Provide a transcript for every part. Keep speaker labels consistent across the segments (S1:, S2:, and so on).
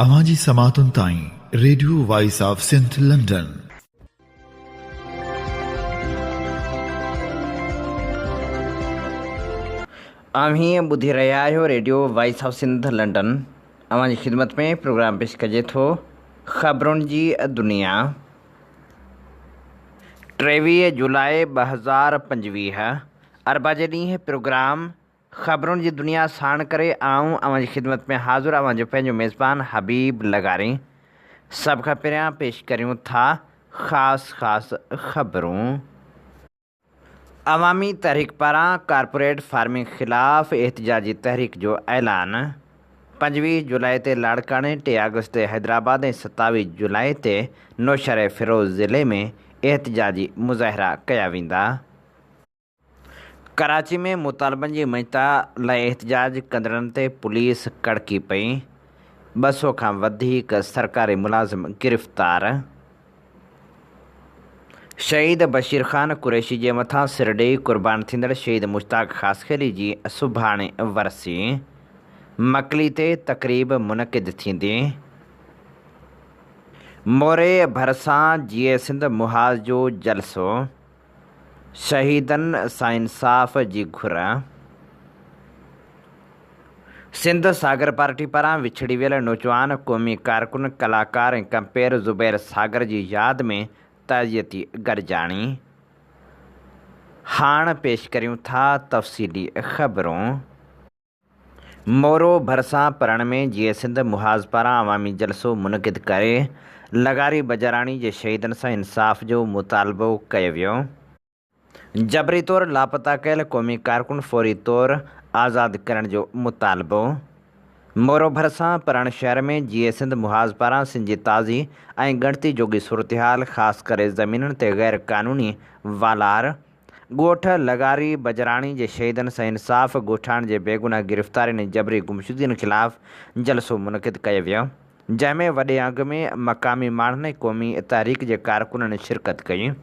S1: اوهان جي سماعتن تائين radio voice of Sindh London.
S2: اوهين ٻڌي رهيا آهيو radio voice of Sindh London. اوهان جي خدمت ۾ پروگرام پيش ڪجي ٿو خبرن جي دنيا. 23 جولاء 2025 اربع جي ڏينهن پروگرام خبرن جي دنيا ساڻ ڪري آئون اوهان جي خدمت ۾ حاضر اوهان جو پنهنجو ميزبان حبيب لغاري. سڀ کان پهريان پيش ڪريون ٿا خاص خاص خبرون. عوامي تحريڪ پاران ڪارپوريٽ فارمنگ خلاف احتجاجي تحريڪ جو اعلان. 25 جولاء تي لاڙڪاڻي، 3 آگسٽ تي حيدرآباد ۽ 27 جولاء تي نوشهري فيروز ضلعي ۾ احتجاجي مظاهرا ڪيا ويندا. ڪراچي ۾ مطالبن جي مڃتا لاء احتجاج ڪندڙن تي پوليس ڪڙڪي پئي، 200 کان وڌيڪ سرڪاري ملازم گرفتار. شهيد بشير خان قريشي جي مٿان سر ڏئي قربان ٿيندڙ شهيد مشتاق خاصخيلي جي سڀاڻي ورسي، مڪلي تي تقريب منعقد ٿيندي. موري ڀرسان جيئي سنڌ محاذ جو جلسو. شهيدن سان انصاف جي گهر. سنڌ ساگر پارٽي پاران وڇڙي ويل نوجوان قومي ڪارڪن، ڪلاڪار ۽ ڪمپيئر زبير ساگر جي ياد ۾ تعزيتي گڏجاڻي. هاڻ پيش ڪريون ٿا تفصيلي خبرون. مورو ڀرسان پرڻ ۾ جيئي سنڌ محاذ پاران عوامي جلسو منعقد ڪري لغاري بجاراڻي جي شهيدن سان انصاف جو مطالبو ڪيو ويو. جبري طور لاپتا ڪيل قومي ڪارڪن فوري طور آزاد ڪرڻ جو مطالبو. مورو ڀرسان پرڻ شهر ۾ جيئي سنڌ محاذ پاران سنڌ جي تازي ۽ ڳڻتي جوڳي صورتحال خاص ڪري زمينن تي غير قانوني والار، ڳوٺ لغاري بجراڻي جي شهيدن سان انصاف، ڳوٺاڻن جي بيگناهه گرفتارين ۽ جبري گمشدگين خلاف جلسو منعقد ڪيو ويو، جنهن ۾ وڏي انگ ۾ مقامي ماڻهن ۽ قومي تحريڪ جي ڪارڪنن شرڪت ڪئي.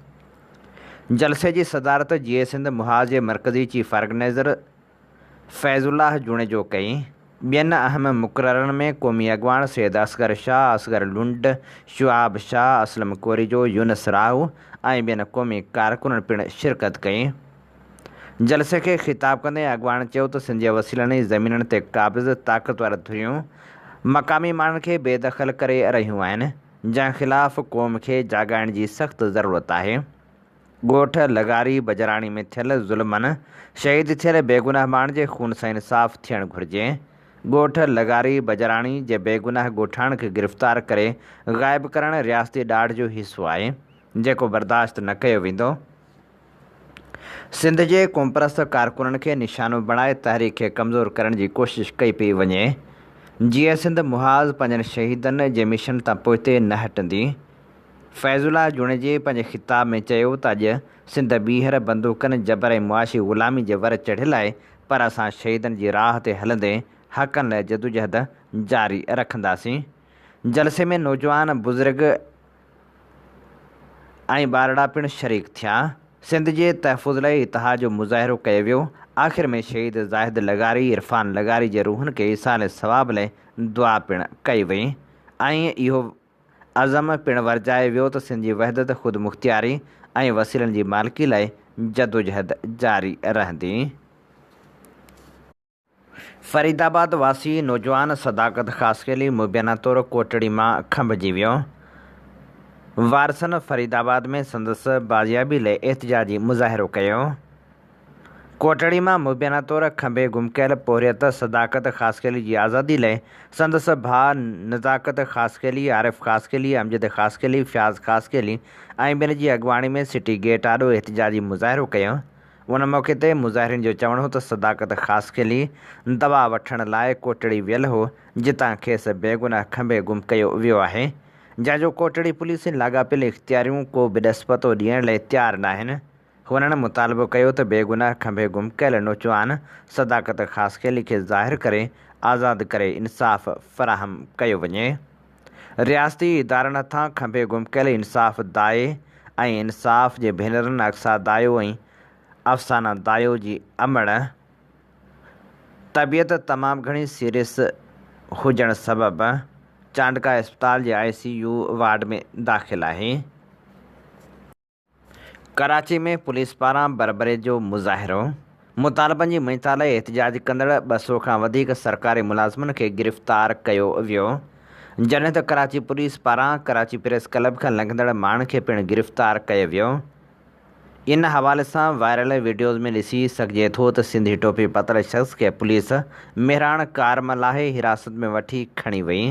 S2: جلسي جي صدارت جيئي سنڌ محاذ جي مرڪزي چيف آرگنائيزر فيض الله جوڻيجو ڪئي. ٻين اهم مقررن ۾ قومي اڳواڻ سيد اصغر شاهه، اصغر لنڊ، شعاب شاهه، اسلم ڪوريجو، يونس راهو ۽ ٻين قومي ڪارڪنن پڻ شرڪت ڪئي. جلسي کي خطاب ڪندي اڳواڻن چيو ته سنڌ جي وسيلن ۽ زمينن تي قابض طاقتور ڌريون مقامي ماڻهن کي بي دخل ڪري رهيون آهن، جنهن خلاف قوم کي جاڳائڻ جي سخت ضرورت آهي. ڳوٺ لغاري بجراڻي ۾ ٿيل ظلمن، شهيد ٿيل بيگناهه ماڻهن جي خون سان انصاف ٿيڻ گهرجي. ڳوٺ لغاري بجراڻي جي بيگناهه ڳوٺاڻن کي گرفتار ڪري غائب ڪرڻ رياستي ڏاڍ جو حصو آهي، جيڪو برداشت نه ڪيو ويندو. سنڌ جي قومپرست ڪارڪنن کي نشانو بڻائي تحريڪ کي ڪمزور ڪرڻ جي ڪوشش ڪئي پئي وڃي. جيئي سنڌ محاذ پنهنجن شهيدن جي مشن تان پوئتي نه هٽندي. فيض الله جوڻيجي پنهنجي خطاب ۾ چيو ته اڄ سنڌ ٻيهر بندوقن، جبر ۽ معاشي غلامي جي ور چڙهيل آهي پر اسان شهيدن جي راهه تي هلندي حقن لاء جدوجهد جاري رکنداسين. جلسي ۾ نوجوان، بزرگ ۽ ٻارڙا پڻ شريڪ ٿيا. سنڌ جي تحفظ لاء اتحاد جو مظاهرو ڪيو ويو. آخر ۾ شهيد زاهد لغاري، عرفان لغاري جي روحن کي ايصال ثواب لاء دعا پڻ ڪئي وئي ۽ اهو عزم پڻ ورجايو ويو ته سنڌ جي وحدت، خودمختياري ۽ وسيلن جي مالڪي لاء جدوجهد جاري رهندي. فريد آباد واسي نوجوان صداقت خاصخيلي مبينا طور ڪوٽڙي مان کنڀجي ويو، وارثن فريد آباد ۾ سندس بازيابي لاء احتجاجي مظاهرو ڪيو. ڪوٽڙي مان مبينا طور کنڀي گم ڪيل پورهيت صداقت خاصخيلي جي آزادي لاء سندس ڀاء نزاڪت خاصخيلي، عارف خاصخيلي، امجد خاصخيلي، فياض خاصخيلي ۽ ٻين جي اڳواڻي ۾ سٽي گيٽ آڏو احتجاجي مظاهرو ڪيو. ان موقعي تي مظاهرين جو چوڻ هو ته صداقت خاصخيلي دوا وٺڻ لاء ڪوٽڙي ويل هو جتان کيس بيگناهه کنڀي گم ڪيو ويو آهي جنهن جو ڪوٽڙي پوليس ۽ لاڳاپيل اختياريون ڪو به ڏس پتو ڏيڻ لاء تيار ناهن. هنن مطالبو ڪيو ته بيگناهه کنڀي گم ڪيل نوجوان صداقت خاصخيلي کي ظاهر ڪري آزاد ڪري انصاف فراهم ڪيو وڃي. رياستي ادارن هٿان کنڀي گم ڪيل انصاف دائي ۽ انصاف جي ڀينرن اقصيٰ دايو ۽ افسانه دايو جي امڙ طبيعت تمام گهڻي سيريس هجڻ سبب. چانڊڪا اسپتال جي آء سي يو وارڊ ۾ داخل آهي. ڪراچي ۾ پوليس پاران بربريت جو مظاهرو، مطالبن جي مڃتا لاء احتجاج ڪندڙ 200 کان وڌيڪ سرڪاري ملازمن کي گرفتار ڪيو ويو، جڏهن ته ڪراچي پوليس پاران ڪراچي پريس ڪلب کان لنگهندڙ ماڻهن کي پڻ گرفتار ڪيو ويو. ان حوالي سان وائرل وڊيوز ۾ ڏسي سگهجي ٿو ته سنڌي ٽوپي پاتل شخص کي پوليس مهراڻ ڪار مان لاهي حراست ۾ وٺي کڻي وئي،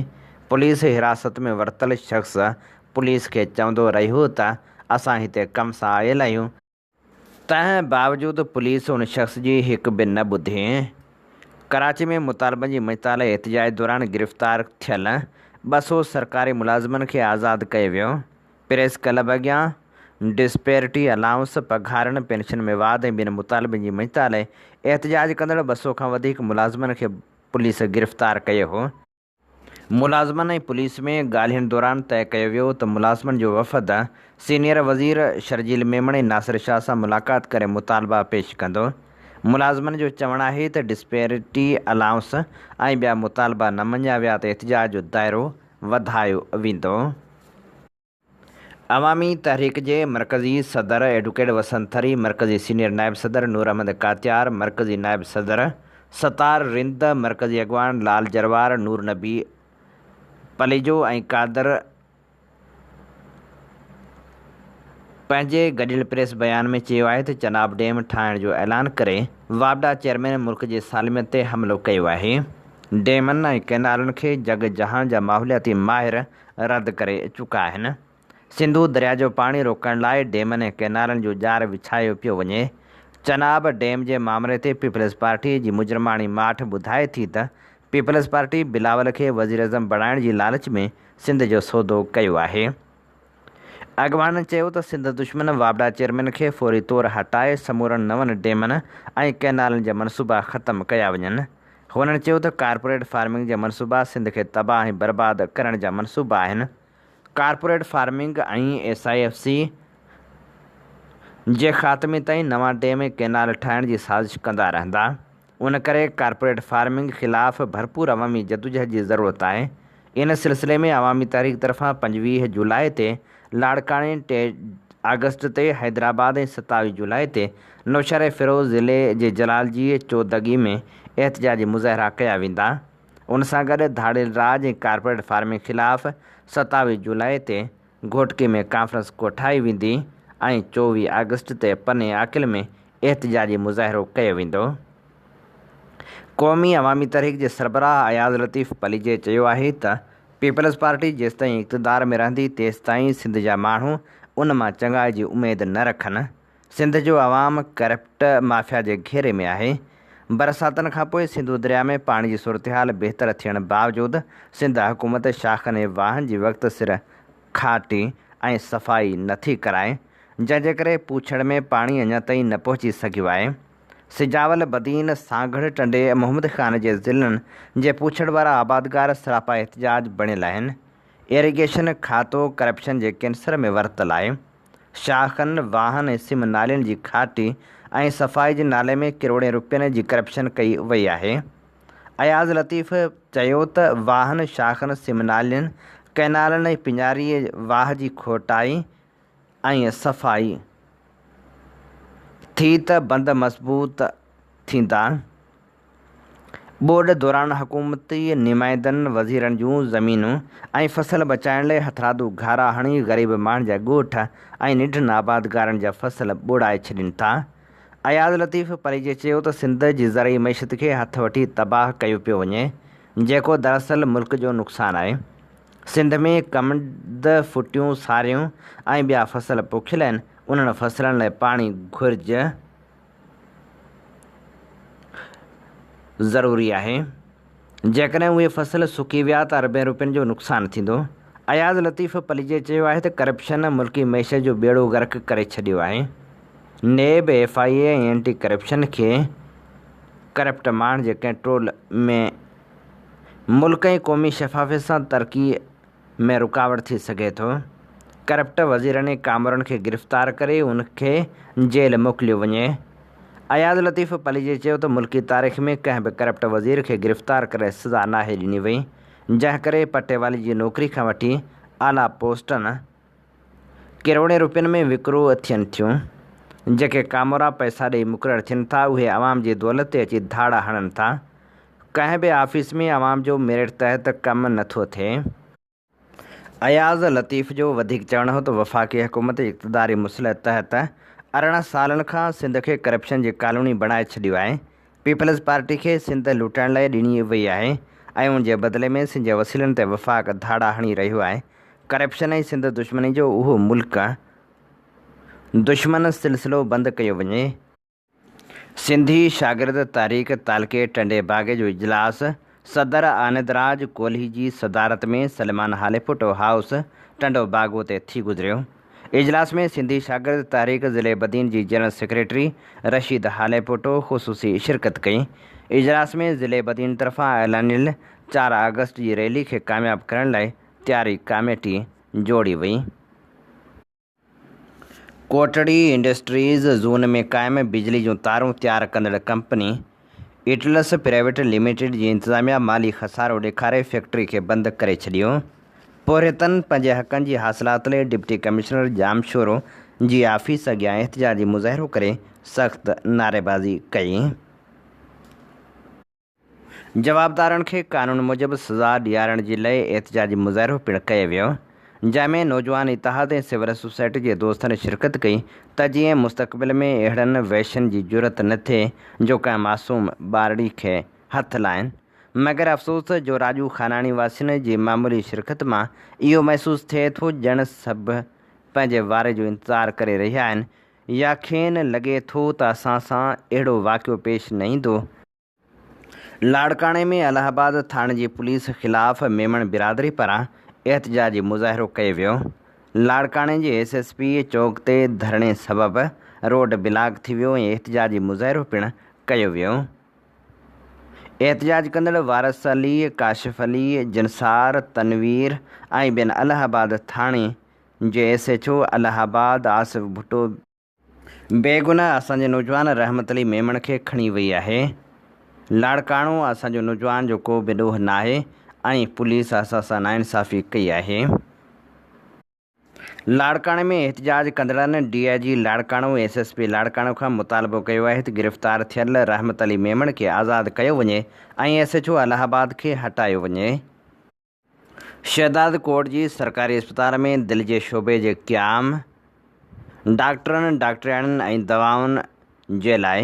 S2: پوليس حراست ۾ ورتل شخص پوليس کي چوندو رهيو ته اسان هتي ڪم سان آيل آهيون، تنهن باوجود پوليس ان شخص جي هڪ به نه ٻڌي. ڪراچي ۾ مطالبن جي مڃتا لاء احتجاج دوران گرفتار ٿيل 200 سرڪاري ملازمن کي آزاد ڪيو ويو. پريس ڪلب اڳيان ڊسپيرٽي الائونس، پگهارن، پينشن ۾ واڌ ۽ ٻين مطالبن جي مڃتا لاء احتجاج ڪندڙ 200 کان وڌيڪ ملازمن کي پوليس گرفتار ڪيو هو. ملازمن ۽ پوليس ۾ ڳالهين دوران طئي ڪيو ويو ته ملازمن جو وفد سينيئر وزير شرجيل ميمڻ ۽ ناصر شاهه سان ملاقات ڪري مطالبا پيش ڪندو. ملازمن جو چوڻ آهي ته ڊسپيرٽي الائونس ۽ ٻيا مطالبا نه مڃيا ويا ته احتجاج جو دائرو وڌايو ويندو. عوامي تحريڪ جي مرڪزي صدر ايڊوڪيٽ وسند ٿري، مرڪزي سينيئر نائب صدر نور احمد ڪاتيار، مرڪزي نائب صدر ستار رند، مرڪزي اڳواڻ لال جروار، نور نبي پليجو ۽ قادر پنهنجي گڏيل پريس بيان ۾ چيو آهي ته چناب ڊيم ٺاهڻ جو اعلان ڪري واپڊا چيئرمين ملڪ جي سالميت تي حملو ڪيو آهي، ڊيمن ۽ ڪئنالن کي جڳ جهان جا ماحولياتي ماهر رد ڪري چڪا آهن. سنڌو درياء جو پاڻي روڪڻ لاء ڊيمن ۽ ڪئنالن جو ڄار وڇايو پيو وڃي. چناب ڊيم جي مامري تي پيپلز پارٽي جي مجرماڻي ماٺ ٻڌائي ٿي ته پيپلز پارٽي بلاول کي وزيراعظم بڻائڻ جي لالچ ۾ سنڌ جو سودو ڪيو آهي. اڳواڻن چيو ته سنڌ دشمن واپڊا چيئرمين کي فوري طور هٽائي سمورن نون ڊيمن ۽ ڪئنالن جا منصوبا ختم ڪيا وڃن. هنن چيو ته ڪارپوريٽ فارمنگ جا منصوبا سنڌ کي تباهه ۽ برباد ڪرڻ جا منصوبا آهن، corporate farming ۽ S I F C جي خاتمي تائين نوان ڊيم ۽ ڪئنال ٺاهڻ جي سازش ڪندا رهندا، ان ڪري ڪارپوريٽ فارمنگ خلاف ڀرپور عوامي جدوجهد جي ضرورت آهي، ان سلسلي ۾ عوامي تحريڪ طرفان 25 جولاء تي لاڙڪاڻي، 3 آگسٽ تي حيدرآباد ۽ 27 جولاء تي نوشهري فيروز ضلعي جي جلالجي چودڳي ۾ احتجاجي مظاهرا ڪيا ويندا. ان سان گڏ ڌاڙيل راڄ ۽ ڪارپوريٽ فارمنگ خلاف 27 جولاء تي گهوٽڪي ۾ ڪانفرنس ڪوٺائي ويندي ۽ 24 آگسٽ تي پني عاقل ۾ احتجاجي مظاهرو ڪيو ويندو. قومي عوامي تحريڪ جي سربراهه اياز لطيف پليجي چيو آهي ته پيپلز پارٽي جيستائين اقتدار ۾ رهندي تيستائين سنڌ جا ماڻهو ان مان چڱائي جي اميد نه رکن، سنڌ جو عوام ڪرپٽ مافيا جي گهيري ۾ آهي، برساتن کانپوء سنڌو درياء ۾ پاڻي جي صورتحال بهتر ٿيڻ باوجود سنڌ حڪومت شاخن ۽ واهن جي وقت سر کاٽي ۽ صفائي نٿي ڪرائي، جنهن جي ڪري پوڇڙ ۾ پاڻي اڃا تائين نه پهچي سگهيو آهي. سجاول، بدين، سانگهڙ، ٽنڊي محمد خان جي ضلعن جي پوڇڙ وارا آبادگار سراپا احتجاج بڻيل آهن. ايريگيشن کاتو ڪرپشن جي ڪينسر ۾ ورتل آهي. شاخن، واهن ۽ سم نالين جي کاٽي ۽ صفائي جي نالي ۾ ڪروڙين روپين جي ڪرپشن ڪئي وئي آهي. اياز لطيف چيو ته واهن، شاخن، سم نالين، ڪئنالن ۽ پڃاري واهه جي کوٽائي ۽ صفائي ٿي ته بند مضبوط ٿيندا. ٻوڏ دوران حڪومتي نمائندن وزيرن جون زمينون ۽ فصل بچائڻ لاء هٿرادو گهارا هڻي غريب ماڻهن جا ڳوٺ ۽ ننڍن آبادگارن جا فصل ٻوڙائي ڇڏين ٿا. اياز لطيف پليجي چيو ته سنڌ جي زرعي معيشت کي هٿ وٺي تباهه ڪيو پيو وڃي جيڪو دراصل ملڪ جو نقصان آهي. سنڌ ۾ ڪمند، ڦٽيون، ساريون ۽ ٻيا فصل پوکيل آهن، انهن فصلن لاء پاڻي گهرج ضروري آهي، جيڪڏهن اهي فصل سڪي ويا ته اربين روپين جو نقصان ٿيندو. اياز لطيف پليجي چيو آهي ته ڪرپشن ملڪي معيشت جو ٻيڙو غرق ڪري ڇڏيو آهي، NAB, F I A ۽ anti corruption کي ڪرپٽ ماڻهن جي ڪنٽرول ۾ ملڪ ۽ قومي شفافيت سان ترقي ۾ رڪاوٽ ٿي سگهي ٿو، ڪرپٽ وزيرن ۽ ڪامورن کي گرفتار ڪري ان کي جيل موڪليو وڃي. اياز لطيف پليجي چيو ته ملڪي تاريخ ۾ ڪنهن به ڪرپٽ وزير کي گرفتار ڪري سزا ناهي ڏني وئي، جنهن ڪري پٽيوالي جي نوڪري کان وٺي اعليٰ پوسٽن ڪروڙين روپين ۾ وڪرو ٿين ٿيون. جيڪي ڪامورا پئسا ڏئي مقرر ٿين ٿا اهي عوام جي دولت تي اچي ڌاڙا هڻن ٿا. ڪنهن به آفيس ۾ عوام جو ميرٽ تحت ڪم نٿو ٿئي. اياز لطيف جو وڌيڪ چوڻ هو ته وفاقي حڪومت اقتداري مسلح تحت 18 سالن کان سنڌ کي ڪرپشن جي ڪالوني بڻائي ڇڏيو آهي، پيپلز پارٽي کي سنڌ لٽڻ لاء ڏني وئي آهي ۽ ان جي بدلي ۾ سنڌ جي وسيلن تي وفاق ڌاڙا هڻي رهيو آهي، ڪرپشن ۽ سنڌ دشمني جو اهو ملڪ دشمن سلسلو بند ڪيو وڃي. سنڌي شاگرد تحريڪ تعلقي ٽنڊي باگي جو اجلاس صدر آنند راج ڪولهي جي صدارت ۾ سليمان هاليپوٽو هائوس ٽنڊو باگو تي ٿي گذريو. اجلاس ۾ سنڌي شاگرد تحريڪ ضلعي بدين جي جنرل سيڪريٽري رشيد هاليپوٽو خصوصي شرڪت ڪئي. اجلاس ۾ ضلعي بدين طرفان اعلانيل چار آگسٽ جي ريلي کي ڪامياب ڪرڻ لاء تياري ڪاميٽي جوڙي وئي. ڪوٽڙي انڊسٽريز زون ۾ قائم بجلي جون تارون تيار ڪندڙ ڪمپني ايٽلس پرائيويٽ لميٽيڊ جي انتظاميا مالي خسارو ڏيکاري فيڪٽري کي بند ڪري ڇڏيو. پورهيتن پنهنجي حقن جي حاصلات لئي ڊپٽي ڪمشنر ڄامشورو جي آفيس اڳيان احتجاجي مظاهرو ڪري سخت نعريبازي ڪئي. جوابدارن کي قانون موجب سزا ڏيارڻ جي لئه احتجاجي مظاهرو پڻ ڪيو ويو، جنهن ۾ نوجوان اتحاد ۽ سول سوسائٽي جي دوستن شرڪت ڪئي ته جيئن مستقبل ۾ اهڙن وحشين جي جرئت نه ٿئي جو ڪنهن معصوم ٻارڙي کي هٿ لائين. مگر افسوس جو راڄو خاناڻي واسين جي معمولي شرڪت مان اهو محسوس ٿئي ٿو ڄڻ سڀ پنهنجي واري جو انتظار ڪري رهيا آهن يا کين لڳي ٿو ته اسان سان اهڙو واقعو پيش نه ايندو. لاڙڪاڻي ۾ الهه آباد ٿاڻي جي پوليس خلاف ميمڻ برادري پاران احتجاجي مظاهرو ڪيو ويو. لاڙڪاڻي جي ايس ايس پي چوڪ تي ڌرڻي سبب روڊ بلاڪ ٿي ويو ۽ احتجاجي مظاهرو پڻ ڪيو ويو. احتجاج ڪندڙ وارث علي، ڪاشف علي، جنسار، تنوير ۽ ٻين الهه آباد ٿاڻي جي S H O Allahabad Asif Bhutto بيگناهه اسان جي نوجوان رحمت علي ميمڻ کي کڻي وئي آهي. لاڙڪاڻو اسان جو نوجوان جو ڪو به ڏوهه ناهي ۽ پوليس اسان سان ناانصافي ڪئي آهي. لاڙڪاڻي ۾ احتجاج ڪندڙن D I G Larkana S S P Larkana کان مطالبو ڪيو آهي ته گرفتار ٿيل رحمت علي ميمڻ کي آزاد ڪيو وڃي ۽ ايس ايڇ او الهه آباد کي هٽايو وڃي. شهداد ڪوٽ جي سرڪاري اسپتال ۾ دل جي شعبي جي قيام، ڊاڪٽرن، ڊاڪٽرياڻين ۽ دوائن جي لاء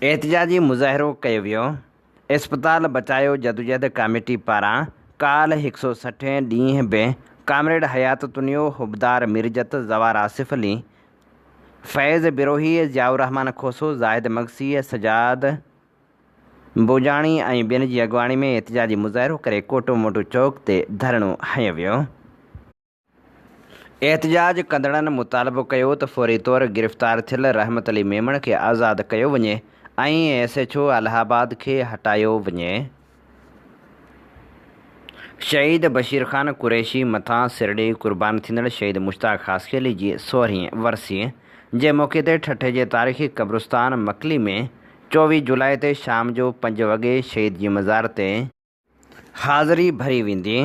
S2: احتجاجي مظاهرو ڪيو ويو. اسپتال بچايو جدوجهد ڪاميٽي پاران ڪالهه هڪ سئو سٺين ڏينهن به ڪامريڊ حيات تنيو، حبدار ميرجت، زوار آصف علي، فيض بروهي، ضياء الرحمان کوسو، زاهد مگسي، سجاد بوجاڻي ۽ ٻين جي اڳواڻي ۾ احتجاجي مظاهرو ڪري ڪوٽو موٽو چوڪ تي ڌرڻو هنيو ويو. احتجاج ڪندڙن مطالبو ڪيو ته فوري طور گرفتار ٿيل رحمت علي ميمڻ کي آزاد ڪيو وڃي ۽ S H O Allahabad کي هٽايو وڃي. شهيد بشير خان قريشي مٿان سر ڏئي قربان ٿيندڙ شهيد مشتاق خاصخيلي جي سورهين ورسيء جي موقعي تي ٺٽي جي تاريخي قبرستان مڪلي ۾ 24 جولاء تي شام جو پنج وڳي شهيد جي مزار تي حاضري ڀري ويندي،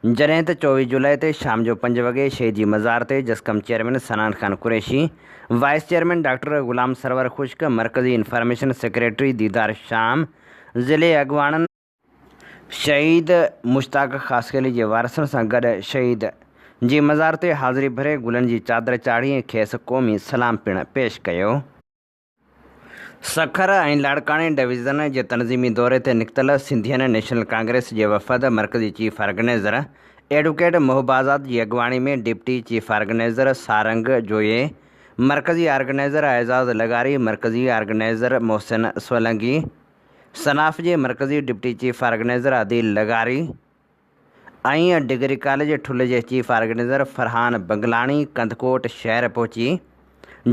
S2: جڏهن ته 24 جولاء تي شام جو پنج وڳي شهيد جي مزار تي جسقم chairman Sanan Khan Qureshi, vice chairman doctor Ghulam Sarwar Khushk, مرڪزي انفارميشن سيڪريٽري ديدار شام، ضلعي اڳواڻن. شهيد مشتاق خاصخيلي جي وارثن سان گڏ شهيد جي مزار تي حاضري ڀري گلن جي چادر چاڙهي ۽ کيس قومي سلام پڻ پيش ڪيو. سکر ۽ لاڙڪاڻي ڊويزن جي تنظيمي دوري تي نڪتل سنڌين نيشنل ڪانگريس جي وفد مرڪزي chief organizer advocate Mohib Azad جي اڳواڻي ۾ deputy chief organizer Sarang Joyo, مرڪزي آرگنائيزر اعزاز لغاري، مرڪزي آرگنائيزر محسن سولنگي، صناف جي مرڪزي ڊپٽي چيف آرگنائيزر عديل لغاري ۽ ڊگري ڪاليج ٺل جي چيف آرگنائيزر فرحان بنگلاڻي ڪنڌڪوٽ شهر پهچي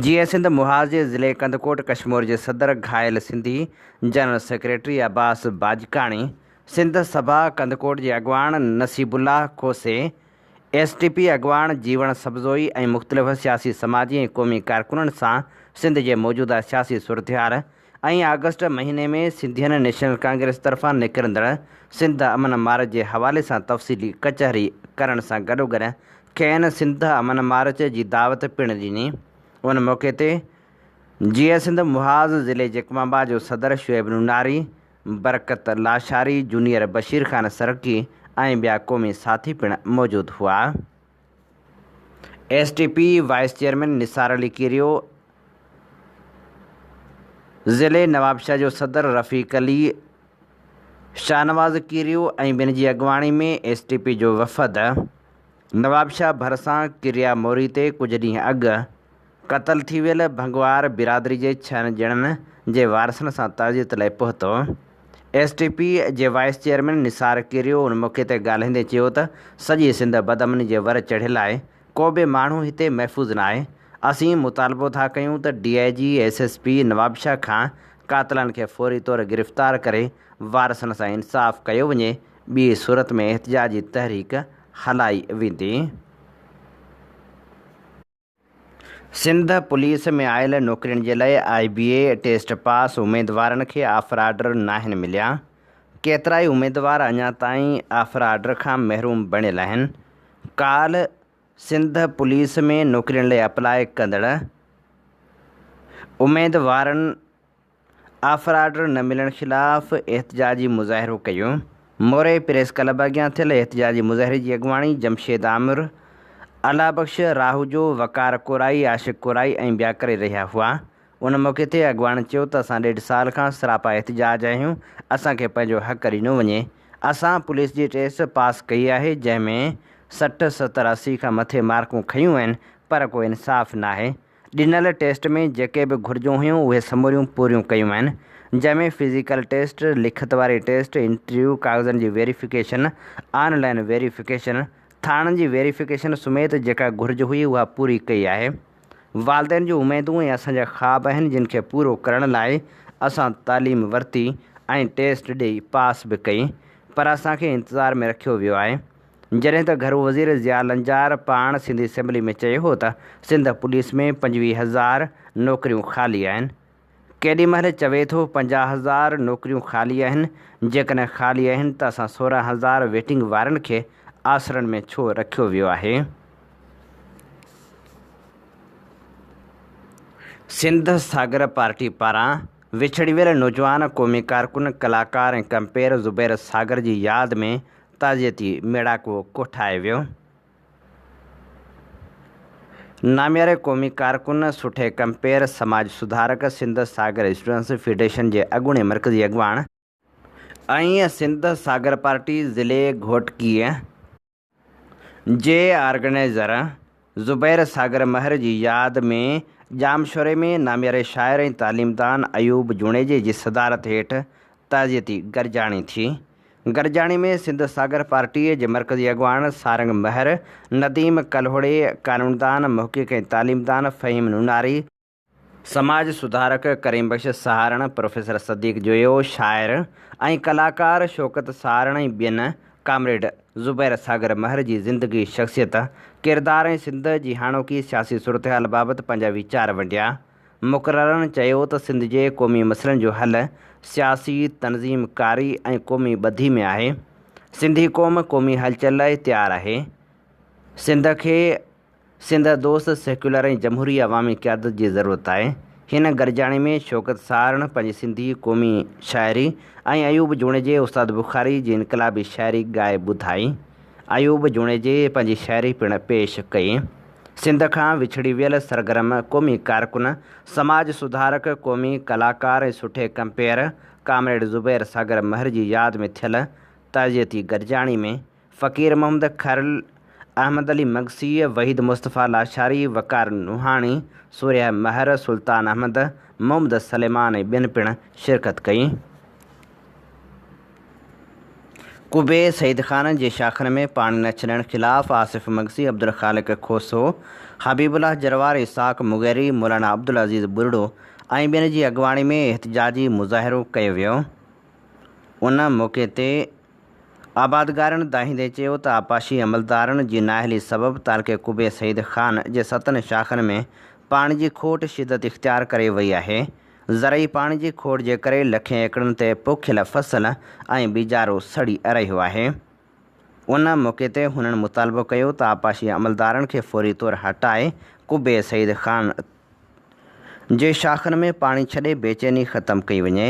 S2: جيئي سنڌ محاذ جي ضلعي ڪنڌڪوٽ ڪشمور جي صدر گهايل سنڌي، جنرل سيڪريٽري عباس باجڪاڻي، سنڌ سڀا ڪنڌڪوٽ جي اڳواڻ نصيب الله کوسي، ايس ٽي پي اڳواڻ جيوڻ سبزوئي ۽ مختلف سياسي سماجي ۽ قومي ڪارڪنن سان سنڌ جي موجوده سياسي صورتحال ۽ آگسٽ مهيني ۾ سنڌين نيشنل ڪانگريس طرفان نڪرندڙ سنڌ امن مارچ جي حوالي سان تفصيلي ڪچهري ڪرڻ سان گڏوگڏ کين سنڌ امن مارچ جي دعوت پڻ ڏني. ان موقعي تي جيئي سنڌ محاذ ضلعي جيڪب آباد جو صدر شعيب نوناري، برڪت لاشاري، جونيئر بشير خان سرڪي ۽ ٻيا قومي ساٿي پڻ موجود هئا. S T P vice chairman Nisar Ali Kerio, ضلعي نوابشاهه جو صدر رفيق علي، شاهنواز ڪيريو ۽ ٻين جي اڳواڻي ۾ ايس ٽي پي جو وفد نوابشاهه ڀرسان ڪريا موري تي ڪجهه ڏينهن اڳ قتل ٿي ويل ڀنگوار برادري جي ڇهن ڄڻن جي وارثن سان تعزيت لاء پهتو. ايس ٽي پي جي وائيس چيئرمين نثار ڪيريو ان موقعي تي ڳالهائيندي چيو ته سڄي سنڌ بدامني جي ور چڙهيل آهي، ڪو به ماڻهو هتي محفوظ ناهي، اسين مطالبو ٿا ڪيون ته D I G, S S P Nawabshah کان قاتلن کي فوري طور گرفتار ڪري وارثن سان انصاف ڪيو وڃي، ٻي صورت ۾ احتجاجي تحريڪ هلائي ويندي. سنڌ پوليس ۾ آيل نوڪرين جي لاء آء بي اي ٽيسٽ پاس اميدوارن کي آفر آرڊر ناهن مليا، ڪيترائي اميدوار اڃا تائين آفر آرڊر کان محروم بڻيل آهن، ڪالهه سنڌ پوليس ۾ نوڪرين لاء اپلاء ڪندڙ اميدوارن آفر آرڊر نه ملڻ خلاف احتجاجي مظاهرو ڪيو. موري پريس ڪلب اڳيان ٿيل احتجاجي مظاهري جي اڳواڻي جمشيد عامر، الله بخش راهوجو، وقار ڪورائي، عاشق ڪورائي ۽ ٻيا ڪري رهيا هئا. ان موقعي تي اڳواڻن چيو ته اسان ڏيڍ سال کان سراپا احتجاج آهيون، اسان کي پنهنجو حق ڏنو وڃي. اسان پوليس جي ٽيسٽ پاس ڪئي آهي، جنهن ۾ 60، 70، 80 کان مٿي مارڪون کنيون آهن پر ڪو انصاف ناهي. ڏنل ٽيسٽ ۾ جيڪي به گهرجون هيون اهي سموريون پوريون ڪيون آهن جنهن ۾ فزيڪل ٽيسٽ، لکت واري ٽيسٽ، انٽرويو، ڪاغذن جي ويريفڪيشن، آن لائين ويريفڪيشن، ٿاڻن جي ويريفڪيشن سميت جيڪا گهرج هئي اها پوري ڪئي آهي. والدين جون اميدون ۽ اسان جا خواب آهن جن کي پورو ڪرڻ لاء اسان تعليم ورتي ۽ ٽيسٽ ڏئي پاس به ڪئي پر اسان کي انتظار ۾ رکيو ويو آهي. جڏهن ته گهرو وزير ضياء لنجار پاڻ سنڌ اسيمبلي ۾ چيو هو ته سنڌ پوليس ۾ 25 هزار نوڪريون خالي آهن. ڪيڏي مهل چوي ٿو 50 هزار نوڪريون خالي آهن، جيڪڏهن خالي آهن ته اسان 16 هزار ويٽنگ وارن کي آسرن ۾ ڇو رکيو ويو آهي. سنڌ ساگر پارٽي پاران وڇڙي ويل نوجوان قومي ڪارڪن، ڪلاڪار ۽ ڪمپيئر زبير ساگر جي ياد ۾ تعزيتي ميڙاڪو ڪوٺايو ويو. نامياري قومي ڪارڪن، سٺي ڪمپيئر، سماج سڌارڪ، سنڌ ساگر اسٽوڊنٽس فيڊريشن جي اڳوڻي مرڪزي اڳواڻ، ۽ سنڌ ساگر پارٽي ضلعي گهوٽڪيء جي آرگنائيزر زبير ساگر مهر جي ياد ۾ ڄامشوري ۾ نامياري شاعر ۽ تعليمدان ايوب جوڻيجي جي صدارت هيٺ تعزيتي گڏجاڻي ٿي. گڏجاڻي ۾ سنڌ ساگر پارٽيء جي مرڪزي اڳواڻ سارنگ مهر، نديم ڪلهوڙي، قانوندان، محقق ۽ تعليمدان فهيم نوناري، سماج سڌارڪ ڪريم بخش سهارڻ، پروفيسر صديق جويو، شاعر ۽ ڪلاڪار شوڪت سهارڻ ۽ ٻين ڪامريڊ زبير ساگر مهر جي زندگي، شخصيت، ڪردار ۽ سنڌ جي هاڻوڪي سياسي صورتحال بابت پنهنجا ويچار ونڊيا. مقررن چيو ته سنڌ جي قومي مسئلن جو حل سياسي تنظيم ڪاري ۽ قومي ٻڌي ۾ آهي. سنڌي قوم قومي هلچل لاء تيار آهي. سنڌ کي سنڌ دوست سيڪيولر ۽ جمهوري عوامي قيادت جي ضرورت آهي. هن گڏجاڻي ۾ شوڪت سهارڻ پنهنجي سنڌي قومي شاعري ۽ ايوب جوڻيجي استاد بخاري جي انقلابي شاعري ڳائي ٻڌائي. ايوب جوڻيجي پنهنجي شاعري پڻ پيش ڪئي. سنڌ کان وڇڙي ويل سرگرم قومي ڪارڪن، سماج سڌارڪ، قومي ڪلاڪار ۽ سٺي ڪمپيئر ڪامريڊ زبير ساگر مهر جي ياد ۾ ٿيل تعزيتي گڏجاڻي ۾ فقير محمد کرل، احمد علي مگسي، وحيد مصطفيٰ لاشاري، وقار نوحاڻي، سورهيه مهر، سلطان احمد، محمد سليمان ۽ ٻين پڻ شرڪت ڪئي. قبي سعيد خان جي شاخن ۾ پاڻي نه ڇڏڻ خلاف آصف مگسي، عبدالخالق کوسو، حبيب الله جروار، اسحاق مغيري، مولانا عبدالعزيز ٻرڙو ۽ ٻين جي اڳواڻي ۾ احتجاجي مظاهرو ڪيو ويو. ان موقعي تي آبادگارن دانهيندي چيو ته آبپاشي عملدارن جي نااهلي سبب تعلقي قبي سعيد خان جي ستن شاخن ۾ پاڻي جي کوٽ شدت اختيار ڪري وئي آهي. زرعي پاڻي جي کوٽ جي ڪري لکين ايڪڙن تي پوکيل فصل ۽ ٻيجارو سڙي رهيو آهي. ان موقعي تي هنن مطالبو ڪيو ته آبپاشي عملدارن کي فوري طور هٽائي قبي سعيد خان جي شاخن ۾ پاڻي ڇڏي بيچيني ختم ڪئي وڃي،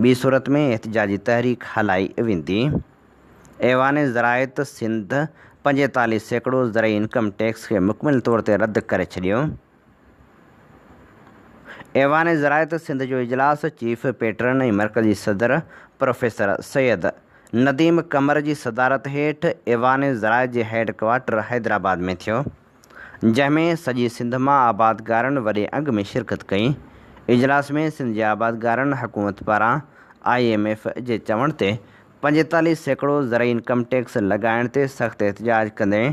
S2: ٻي صورت ۾ احتجاجي تحريڪ هلائي ويندي. ايوان زراعت سنڌ 45% زرعي انڪم ٽيڪس کي مڪمل طور تي رد ڪري ڇڏيو. ايوان زراعت سنڌ جو اجلاس چيف پيٽرن ۽ مرڪزي صدر پروفيسر سيد نديم قمر جي صدارت هيٺ ايوان زراعت جي هيڊ ڪوارٽر حيدرآباد ۾ ٿيو، جنهن ۾ سڄي سنڌ مان آبادگارن وڏي انگ ۾ شرڪت ڪئي. اجلاس ۾ سنڌ جي آبادگارن حڪومت پاران I M F جي چوڻ تي 45% زرعي انڪم ٽيڪس لڳائڻ تي سخت احتجاج ڪندي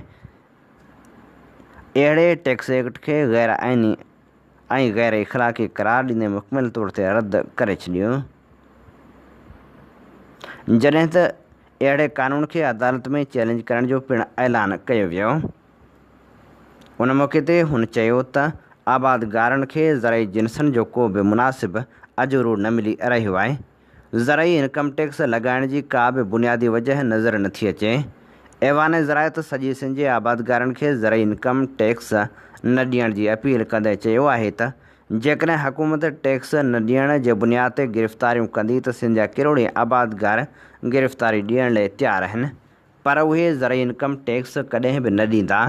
S2: اهڙي ٽيڪس ايڪٽ کي غير آئيني ۽ غير اخلاقي قرار ڏيندي مڪمل طور تي رد ڪري ڇڏيو. جڏهن ته اهڙي قانون کي عدالت ۾ چئلينج ڪرڻ جو پڻ اعلان ڪيو ويو. ان موقعي تي هن چيو ته آبادگارن کي زرعي جنسن جو ڪو به مناسب اجورو نه ملي رهيو آهي. زرعي انڪم ٽيڪس لڳائڻ جي ڪا به بنيادي وجهه نظر نٿي اچي. ايوان زراعت سڄي سنڌ جي آبادگارن کي زرعي انڪم ٽيڪس نه ڏيڻ جي اپيل ڪندي چيو آهي ته جيڪڏهن حڪومت ٽيڪس نه ڏيڻ جي بنياد تي گرفتاريون ڪندي ته سنڌ جا ڪروڙين آبادگار گرفتاري ڏيڻ لئي تيار آهن پر اهي زرعي انڪم ٽيڪس ڪڏهن به نه ڏيندا.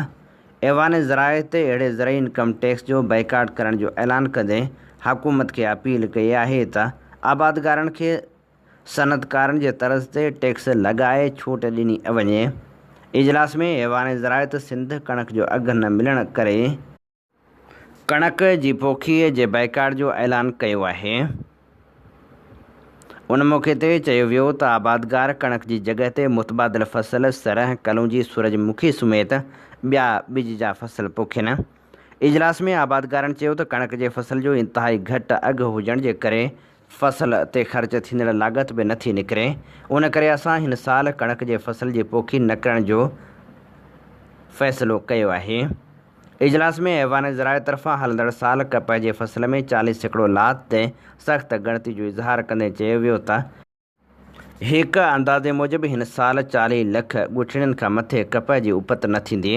S2: ايوان زراعت اهڙي زرعي انڪم ٽيڪس جو بائيڪاٽ ڪرڻ جو اعلان ڪندي حڪومت کي اپيل ڪئي آهي ته آبادگارن کي صنعتڪارن جي طرز تي ٽيڪس لڳائي ڇوٽ ڏني وڃي. اجلاس ۾ ايوان زراعت سنڌ ڪڻڪ جو اگهه نه ملڻ ڪري ڪڻڪ جي پوکيء جي بائيڪاٽ جو اعلان ڪيو آهي. ان موقعي تي چيو ويو ته آبادگار ڪڻڪ جي جڳهه تي متبادل فصل سرنهن، ڪلونجي، سورج مکي سميت ٻيا ٻج جا فصل پوکين. اجلاس ۾ آبادگارن چيو ته ڪڻڪ جي فصل جو انتهائي گهٽ اگهه هجڻ جي ڪري فصل تي خرچ ٿيندڙ لاڳت به نٿي نڪري، ان ڪري اسان هن سال ڪڻڪ جي فصل جي پوکي نه ڪرڻ جو فيصلو ڪيو آهي. اجلاس ۾ ايوان زراعت طرفان هلندڙ سال ڪپهه جي فصل ۾ 40% لاٿ تي سخت ڳڻتي جو اظهار ڪندي چيو ويو ته، هڪ اندازي موجب هن سال 40 لک ڳوٺڙين کان مٿي ڪپهه جي اپت نه ٿيندي.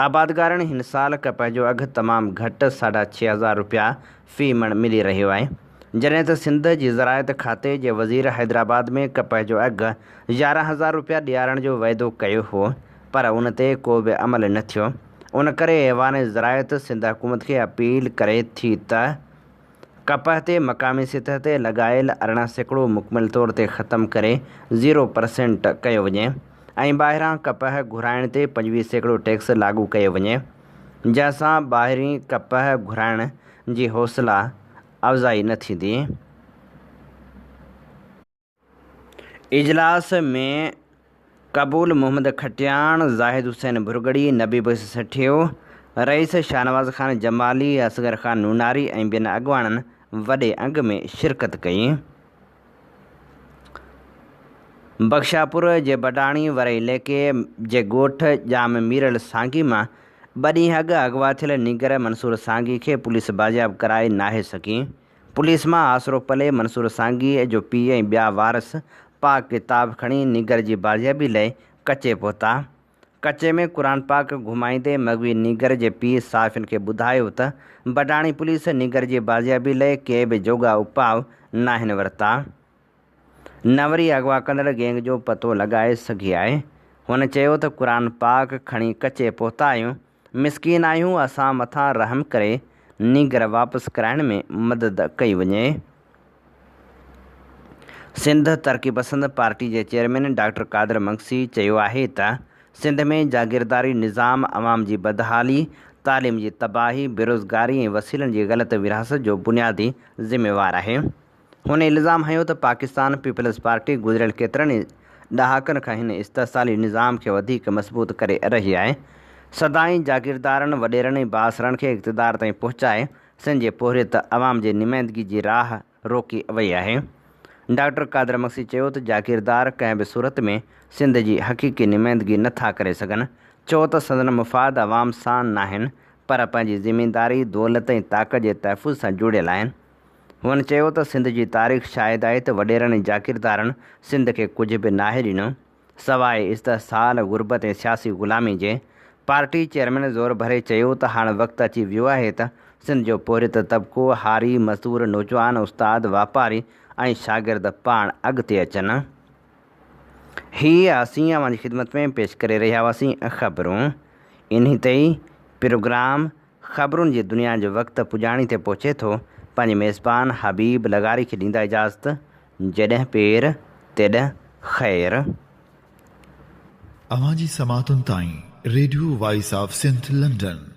S2: آبادگارن هن سال ڪپهه جو اگهه تمام گهٽ ساڍا ڇهه هزار رپيا في مڻ ملي رهيو آهي. جڏهن ته سنڌ جي زراعت کاتي جي وزير حيدرآباد ۾ ڪپهه جو اگهه 11 هزار رپيا ڏيارڻ جو وعدو ڪيو هو پر ان تي ڪو به عمل نه ٿيو ان ڪري ايوان زراعت سنڌ حڪومت کي اپيل ڪري ٿي ته ڪپهه تي مقامي سطح تي لڳايل 18% مڪمل طور تي ختم ڪري زيرو پرسينٽ ڪيو وڃي ۽ ٻاهران ڪپهه گهرائڻ تي 25% ٽيڪس لاڳو ڪيو وڃي جنهن سان ٻاهرين ڪپهه گهرائڻ جي حوصلا افزائي نه ٿيندي. اجلاس ۾ قبول محمد کٽياڻ، زاهد حسين ڀرڳڙي، نبي بخش سٺيو، رئيس شاهنواز خان جمالي، اصغر خان نوناري ۽ ٻين اڳواڻن وڏي انگ ۾ شرڪت ڪئي. بخشاپور جي بڊاڻي ورهي ليڪي جي ڳوٺ ڄام ميرل سانگي مان ٻه ڏينهن اڳ اغوا ٿيل نينگر منصور سانگي کي پوليس بازياب ڪرائي ناهي سگهي. پوليس مان آسرو پلي منصور سانگي جو پيء ۽ ٻيا وارث پاڪ ڪتاب کڻي نينگر جي بازيابي لئي ڪچي پهتا. ڪچي ۾ قرآن پاڪ گهمائيندي مغوي نينگر جي پيء صحافين کي ٻڌايو ته بڊاڻي پوليس نينگر جي بازيابي لئي ڪي به جوڳا اپاء ناهن ورتا نه وري اغوا ڪندڙ گينگ جو پتو لڳائي سگهي آهي. هن چيو ته قرآن پاڪ کڻي ڪچي پهتا آهيون، مسڪين آهيون اسان مٿان رحم ڪري نينگر واپس ڪرائڻ ۾ مدد ڪئي وڃي. سنڌ ترقي پسند پارٽي جي چيئرمين ڊاڪٽر قادر مگسي چيو آهي ته سنڌ ۾ جاگيرداري نظام عوام جي بدحالي، تعليم جي تباهي، بيروزگاري ۽ وسيلن جي غلط ورهاست جو بنيادي ذميوار آهي. هن الزام هنيو ته پاڪستان پيپلز پارٽي گذريل ڪيترن ئي ڏهاڪن کان هن استحصالي نظام کي وڌيڪ مضبوط ڪري رهي آهي. سدائين جاگيردارن، وڏيرن ۽ بااثرن کي اقتدار تائين پهچائي سنڌ جي پورهيت عوام جي نمائندگي جي راهه روڪي وئي آهي. ڊاڪٽر قادر مگسي چيو ته جاگيردار ڪنهن به صورت ۾ سنڌ جي حقيقي نمائندگي نه ٿا ڪري سگهن ڇو ته سندن مفاد عوام سان ناهن پر پنهنجي زمينداري، دولت ۽ طاقت جي تحفظ سان جڙيل آهن. هن چيو ته سنڌ جي تاريخ شاهد آهي ته وڏيرن ۽ جاگيردارن سنڌ کي ڪجهه به ناهي ڏنو، سواء استحصال، غربت ۽ سياسي غلامي جي. پارٽي چيئرمين زور ڀري چيو ته هاڻ وقت اچي ويو آهي ته سنڌ جو پورهيت طبقو، هاري، مزدور، نوجوان، استاد، واپاري ۽ شاگرد پاڻ اڳتي اچن. هي اسين اوهان جي خدمت ۾ پيش ڪري رهيا هئاسين خبرون. انهي تي ئي پروگرام خبرن جي دنيا جو وقت پڄاڻي تي پهچي ٿو. پنهنجي ميزبان حبيب لغاري کي ڏيندا اجازت. جيڏهن پير تيڏهن خير.
S1: اوهان جي سماعتن تائين radio voice of Sindh London.